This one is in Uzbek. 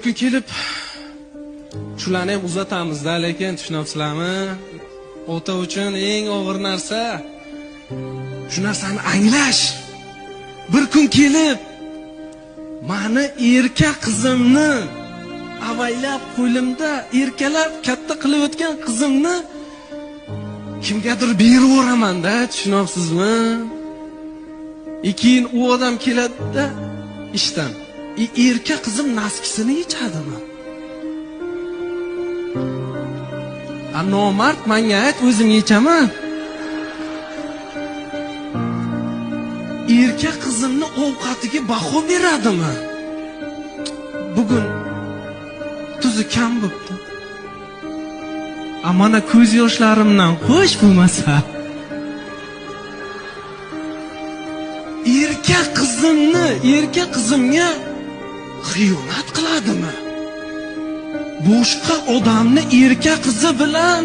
kun kelib shularni ham uzatamizda, lekin tushunyapsizlarmi? Ota uchun eng og'ir narsa shu narsani anglash. Bir kun kelib mani erka qizimni avaylab qo'limda erkalab katta qilib o'tgan qizimni kimgadir berib yuboraman-da, tushunyapsizmi? Keyin u odam keladi-da ishdan. Erka qizim naskisini yechadimi? A nomard menga ayt, o'zim yechaman. Erka qizimni ovqatiga baho beradimi? Bugun tuzi kam bo'pti. A mana ko'z yoshlarimdan xo'sh bo'lmasa. Erka qizimni, erka qizimga xiyonat qiladimi? Boshqa odamni erka qizi bilan